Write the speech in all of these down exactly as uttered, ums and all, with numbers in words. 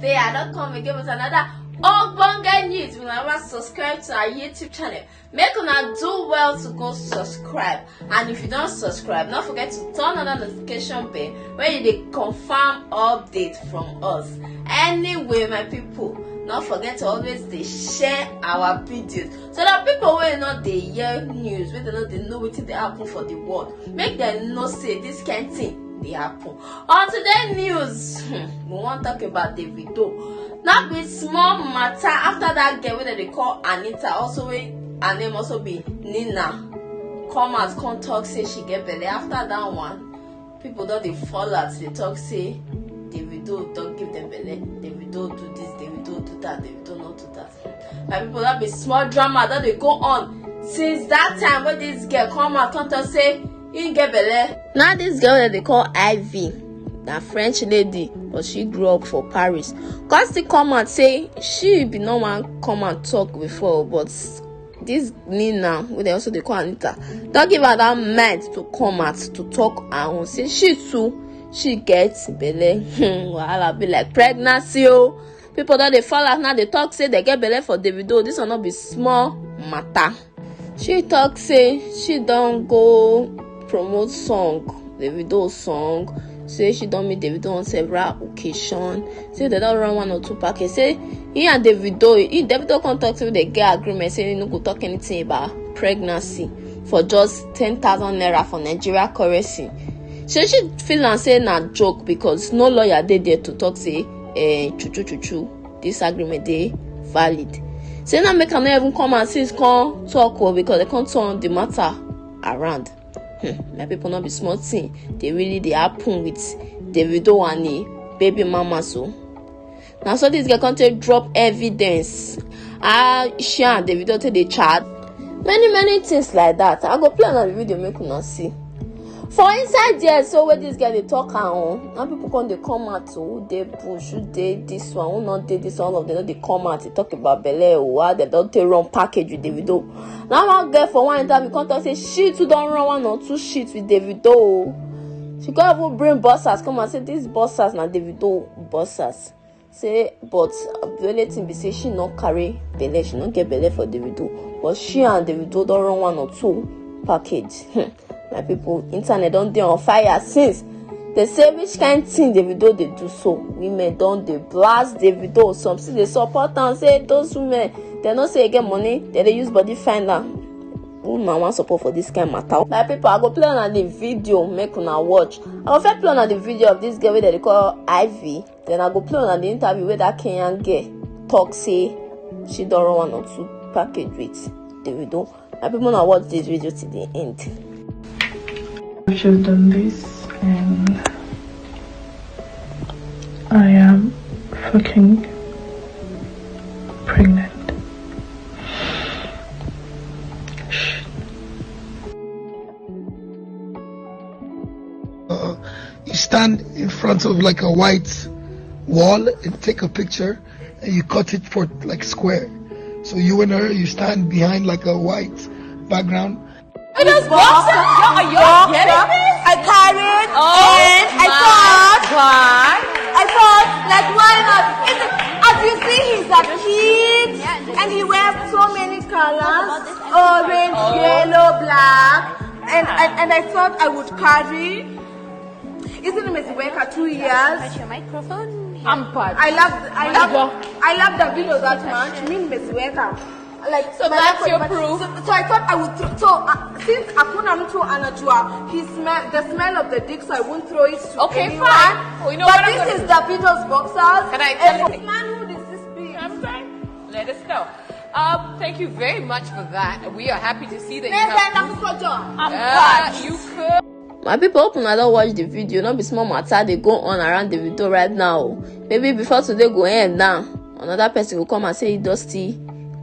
Today I don come again with another ogbonge news. Una never subscribe to our YouTube channel, make una do well to go subscribe. And if you don subscribe, no forget to turn on that notification bell wey you dey confirm update from us. Anyway, my people, no forget to always dey share our videos so that people wey no dey hear news, wey dem no dey know wetin dey happen for the world, make dem know say this kind thing dey happen. On today news, hmm, we wan talk about Davido. No be small matter after that girl wey dem dey call Anita, also wey her name also be Nina, come out come talk say she get belle. After that one, people don dey fall out dey talk say Davido don give dem belle, Davido do this, Davido do that, Davido no do that. My people, that be small drama don dey go on since that time wey this girl come out come talk say he get belle. Now this girl wey dem dey call Ivy, na French lady, but she grew up for Paris, come still come out say she be no wan come and talk before, but this Nina, wey dem also dey call Anita, don give her that mind to come out to talk her own, say she too, she get belle. Hmm, wahala be like pregnancy o. People don dey fall out now dey talk say dem get belle for Davido. This one no be small matter. She talk say she don go promote song, Davido song, say she don meet Davido on several occasions, say dem don run one or two package, say he and Davido, he, Davido come talk say dem get agreement say he no go talk anything about pregnancy for just ten thousand naira for Nigeria currency. Say she feel am say na joke because no lawyer dey there to talk say, eh, chuchu chuchu, this agreement dey valid. Say na make am no even come and since come talk o, because dem come turn the matter around. Hmm, my people, no be small thing dey really dey happen with Davido and him baby mama so. Na so this girl come take drop evidence how she and Davido take dey chat, many many things like that. I go play another video make una see. For inside there so, where this girl dey talk her own, now people come dey come out to who dey bush, who dey this one, who not dey this one, all of them don dey come out dey talk about belle o, how dem don take run package with Davido. Now one girl for one interview come talk say she too don run one or two shit with Davido o. She come even bring bossers come and say this bossers na Davido bossers. Say but the only thing be say she no carry belle, she no get belle for Davido, but she and Davido don run one or two package. Hmm. My people, internet don dey on fire since. Dem say which kind thing Davido dey do so, women don dey blast Davido, some still dey support am say those women, dem no say e get money, dem dey use body find am. Who una wan support for this kind matter? My people, I go play una the video make una watch. I go first play una the video of this girl wey dem dey call Ivy. Then I go play una the interview wey that Kenyan girl talk say she don run one or two package with Davido. My people, una watch this video till the end. I've just done this and I am fucking pregnant. Uh, you stand in front of like a white wall and take a picture and you cut it for like square. So you and her, you stand behind like a white background. It is boxer. Are you kidding me? I carried oh, and I thought, God. I thought, like, why not? It's, as you see, he's a kid and he wears so many colors, orange, oh. Yellow, black, and, and, and I thought I would carry. Isn't it Miss Weka two years? Touch your microphone. I'm part. I love, I love, I love the video that much. Me, Miss Weka. Like, so that's your proof. So, so I thought I would. Th- so uh, since Akuna Mtu anajua, he smell the smell of the dick, so I won't throw it to okay, anyone. Fine. We know but what this I'm is Davido's boxers. Can I tell you? Man, who does this be? I'm fine. Let us know. Um, thank you very much for that. We are happy to see that you have. I'm uh, you could. My people, hope una don watch the video. No be small matter dey go on around the video right now. Maybe before today go end now, another person go come and say he don still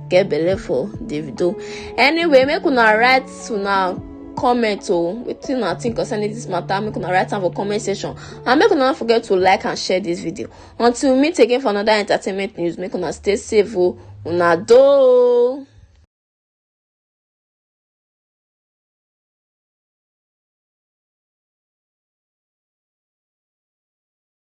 get belle for Davido. Anyway, make una write una comment o, wetin una think concerning this matter. Make una write am for comment section and make una no forget to like and share this video. Until we meet again for another entertainment news, make una stay safe o. Una do.